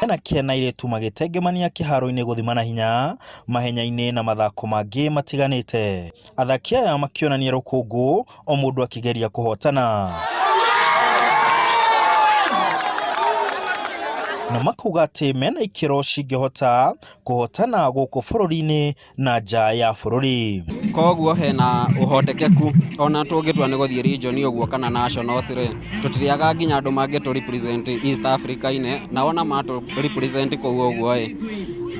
Anake na airĩtu magĩtengemania kĩharo-inĩ gũthimana hinya mahenya-inĩ na mathako mangĩ matiganĩte. Athaki aya makĩonania rũkũngũ o mũndũ akĩgeria kũhotana. Na makauga atĩ mena ikĩro cingĩhota kũhotana gũkũ bũrũri-inĩ na nja ya bũrũri. Koguo hena ũhotekeku ona tũngĩtua nĩ gũthiĩ region ũguo kana nationals rĩ, tũtirĩaga nginya andũ mangĩtũ represent East Africa-inĩ, na ona matũ represent kũu ũguo ĩ,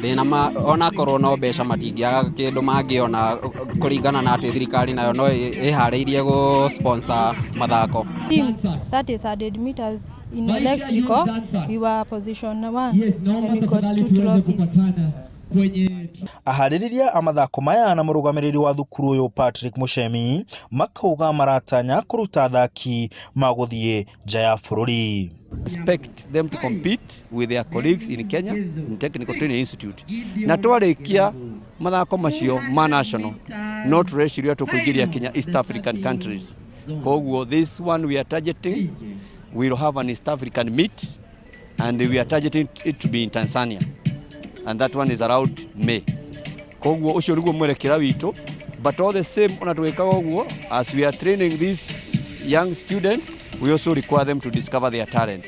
ndĩna ma onakorwo no mbeca matingĩaga kĩndũ mangĩona kũringana na atĩ thirikari nayo no ĩharĩirie gũ sponsor mathako. Team that is 100 meters in electrical, we were position one and we got two trophies. Aharĩrĩria a mathako maya na mũrũgamĩrĩri wa thukuru ũyũ Patrick Muchemi makauga maratanya kũruta athaki magũthiĩ nja ya bũrũri. Expect them to compete with their colleagues in Kenya in Technical Training Institute. Na twarĩkia mathako macio ma national no tũreciria tũkũingĩria kinya East African countries. Koguo this one we are targeting will have an East African meet and we are targeting it to be in Tanzania and that one is around May. Koguo ũcio nĩguo mwerekera witũ, but all the same ona tũgĩkaga ũguo, as we are training these young students, we also require them to discover their talent.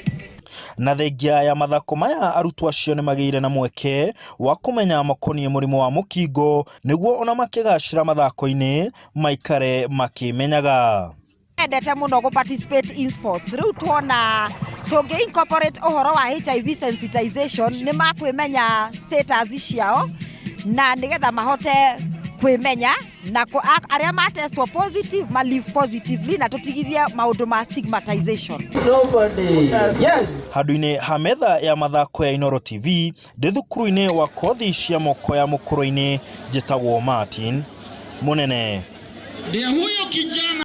Na thengia ya mathako maya, arutwo acio nĩ magĩire na mweke wa kũmenya makoniĩ mũrimũ wa mũkingo nĩguo ona makĩgacĩra mathako-inĩ maikare makĩmenyaga. Endete mũno gũ participate in sports. Rĩu tuona tũngĩ incorporate ũhoro wa HIV sensitization, nĩ makwĩmenya status ciao na nĩgetha mahote kwĩmenya na arĩa matestwo positive ma live positively na tũtigithie maũndũ ma stigmatization. Handũ-inĩ ha metha ya mathako ya Inooro TV, ndĩ thukuru-inĩ wa kothi cia moko ya mũkũrũ-inĩ, njĩtagwo Martin Mũnene. Ndiye huyo kijana.